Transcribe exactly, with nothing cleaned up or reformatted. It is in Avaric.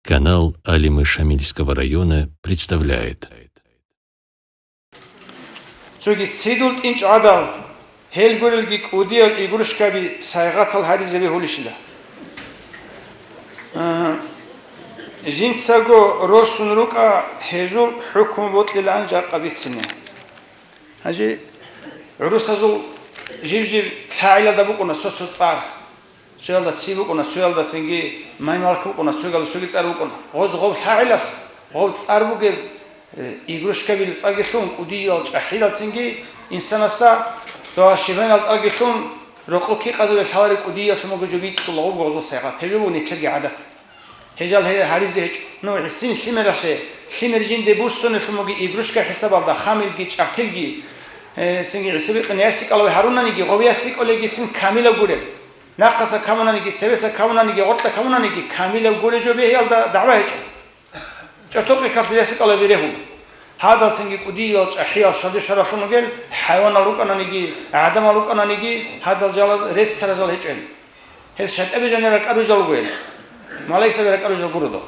Канал Алимы Шамильского района представляет. Цоги цидул тӀинчӀ гӀадал, гьел гурелги кӀудиял игрушкаби сайгъатал гьаризе бегьулищила. Э, жинцаго росун рукӀа гьезул хӀукму бокьилаан жакъа бицине. Гьанже гӀурусазул жив-жив лъагӀелалда букӀуна цо-цо цӀар. Цоялда ци букӀуна, цоялда цинги маймалк букӀуна, цоялда цоги цӀар букӀуна. Гъоз гъоб лъагӀелалъ, гъоб цӀар бугеб, э, игрушкабил цӀарги лъун, кӀудиял чӀахӀиял цинги инсанасда дова шибанал тӀарги лъун, рокъо кикъазулел лъалареб кӀудиялъун буго жо бикьула гъоб гъозул сайгъат. Гьеб буго нилъерги гӀадат. Гьежал гье-, гьаризе гьечӀо. Ну, гӀисин лъимералъе, лъимер жинде буссунелъун буги игрушка хӀисабалда, хамилги, чӀартилги, э, цинги гӀисабикъин ясикӀалав гьарунаниги, гъов ясикӀолегицин камилав гуреб. Нахъаса камунаниги, цевеса камунаниги, гъоркьа камунаниги, камилав гуреб жо бегьиялда дагӀба гьечӀо. ЧӀотокъи калъ ясикӀалав берегьун. Гьадал цинги кӀудиял чӀахӀиял шаду-шаралъун ругел, хӀайванал рукӀананиги, гӀадамал рукӀананиги, гьадал жалаз реццаразал гьечӀел. Гьел шайтӀаби жанир ракӀаружал ругел. Малаикзаби ракӀаружал гуро дол.